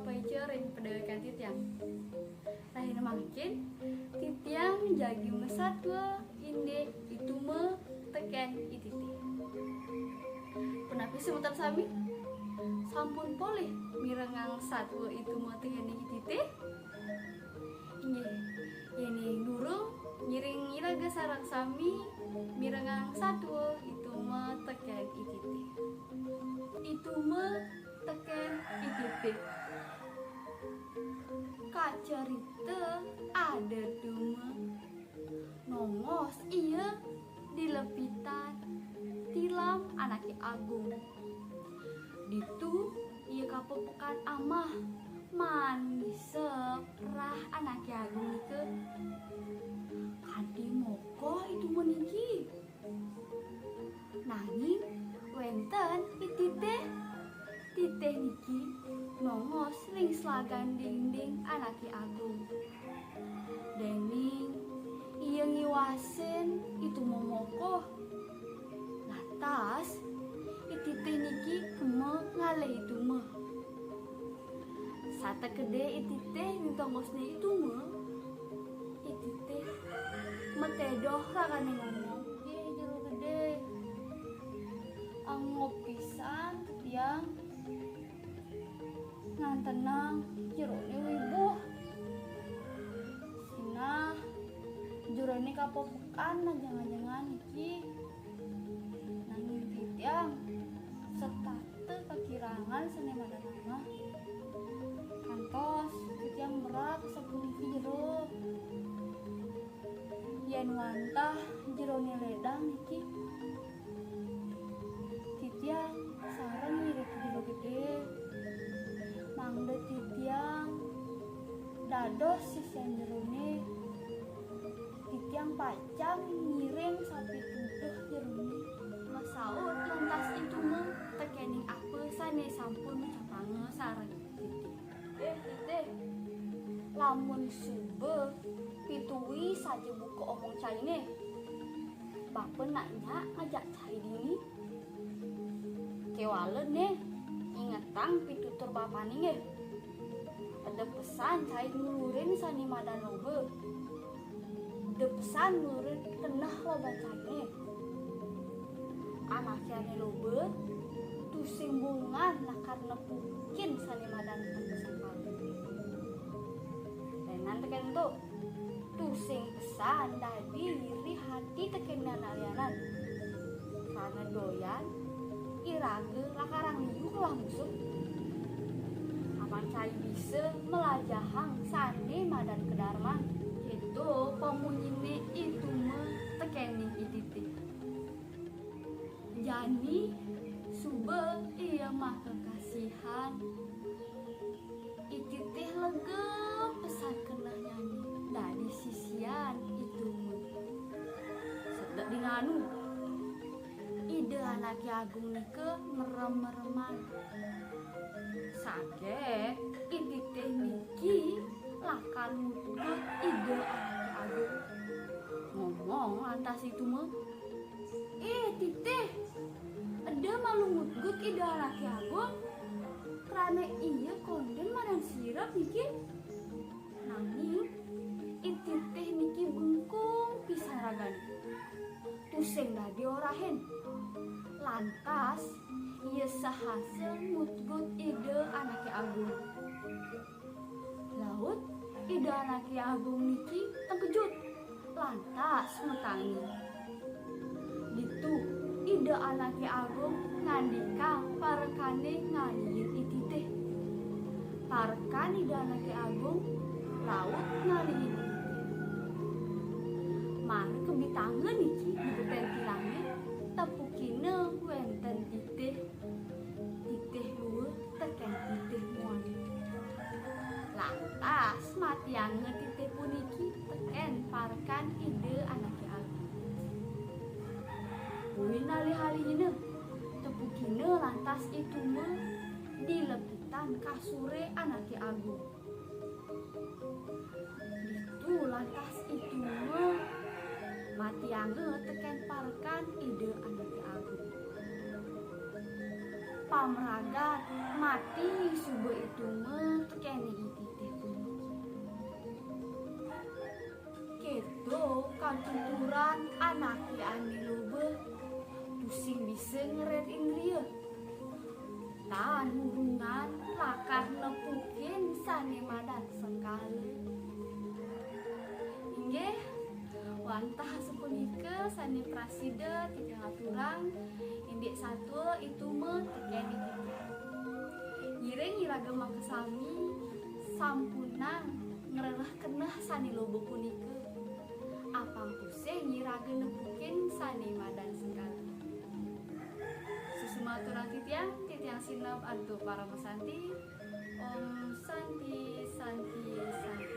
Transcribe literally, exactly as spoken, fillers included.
Paica ring padéwékan titiang. Rahina mangkin, titiang jagi masatua indik I Tuma tekén I Titih. Punapi semeton sami? Sampun polih mirengang satua I Tuma tekéning I Titih? Inggih, yéning durung, ngiring iraga sareng sami mirengang satua I Tuma tekén I Titih. I Tuma tekén I Titih. Kacarita ada tuma. Nongos ia di lepitan tilam anaké agung. Ditu ia kapepekan amah, maan ngisep rah anaké agung nika. Kanti mokoh I Tuma niki. Nanging wénten I Titih. Titih niki nongos ring selagan dingding anaké agung. Déning ia ngiwasin I Tuma mokoh. Lantas, I Titih niki kema ngalih I Tuma. Satekedé I Titih ring tongosné I Tuma, I Titih matédoh ragané ngomong. Nggih, Jero Gedé. Angob pisan titiang ngantenang jeroné wibuh. Sinah jeroné kapepekan ajeng-ajengan niki. Nanging titiang setata kakirangan sané madan amah. Kantos titiang merak sapuniki jero. Yén wantah jeroné lédang niki, titiang sareng ngiring ka Jero Gedé, mangda titiang dados sisian jeroné. Titiang pacang ngiring sapituduh jeroné. Masaut lantas I Tuma tekéning apa sané sampun ucapanga sareng Titih. Eh, Titih, lamun suba pitui saja buka omong cainé, bapa nak nyak ngajak cai dini. Kéwala né, ingetang pitutur bapané nggih. Eda pesan cai nulurin sané madan loba. Eda pesan nulurin keneh loba cainé. Anaké ané loba, tusing bungan lakar nepukin sané madan pesan cai. Lénan tekén ento. Tusing pesan dadi iri hati tekén anak lianan. Krana doyan, iraga lakarang liu ngelah musuh. Apang cai bisa melajahang sané madan kadarman. Kéto pamunyiné I Tuma tekéning I Titih. Jani suba ia makakasihan. I Titih lega pesan keneh jani dadi sisian I Tuma. Sedek dinganu, Ida Anaké Agung nika merem-mereman. Saget I Titih niki lakar ngutgut Ida Anaké Agung. Ngomong lantas I Tuma, "Eh, Titih, eda malu ngutgut Ida Anaké Agung, krana ia kondén madan sirep niki." Nanging I Titih niki bengkung pisan ragané. Tusing dadi orahin. Lantas, ia sahasa ngutgut Ida Anaké Agung. Laut, Ida Anaké Agung niki tekejut, lantas matangi. Ditu, Ida Anaké Agung ngandikang parekané ngalihin I Titih. Parekan Ida Anaké Agung, laut ngalihin I Titih. Mara kabitanga niki di betén tilangé, tepukina wénten Titih. Titih lua tekén Titih muani. Lantas matianga Titih puniki tekén parekan Ida Anaké Agung. Buin alih-alihina, tepukina lantas I Tuma di lepitan kasuré Anaké Agung. Ditu lantas I Tuma matianga tekén parekan Ida Anaké Agung. Pamragat mati suba I Tuma Aturan anaké ané loba, tusing bisa ngerét indria. Tan hurungan lakar nepukin sané madan sengkala. Inggih, wantah sapunika sané prasida titiang aturang, indik satua itama tekén titiang. Ngiring iraga makasami sampunang ngrereh keneh sané loba punika. Apang tusing iraga nepukin sané madan sengkala. Suksma aturang titiang, titiang sineb antuk paramasanti. Om Santi, Santi, Santi.